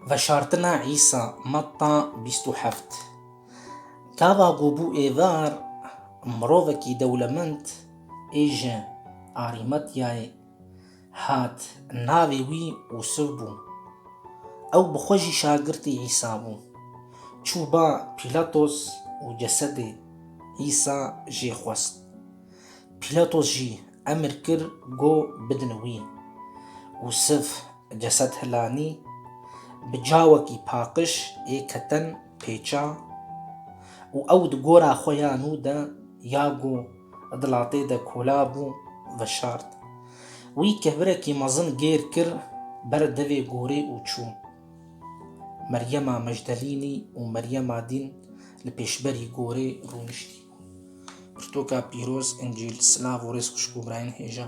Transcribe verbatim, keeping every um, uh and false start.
Veşartina Îsa, Metta bîst û heft. Gava ku bû êvar, mirovekî dewlemend ê ji Arîmatyayê hat, navê wî Ûsiv bû. Ew bi xwe jî şagirtî Îsa bû. Çû ba Pîlatos û cesedê Îsa jê xwest. Pîlatos jî emir kir, got, bidin wî. Ûsiv cesed hilanî, bi cawekî paqij ê keten pêça û ew di gora xwe ya nû de ya ku di latê de kola bû veşart. Wî kevirekî mezin gêr kir ber devê gorê û çû. Meryema Mejdelînî û Meryema dîn li pêşberî gorê rûniştî bûn. Pirtoka pîroz, Încîl. Silav û rêz xwişk û birayên hêja.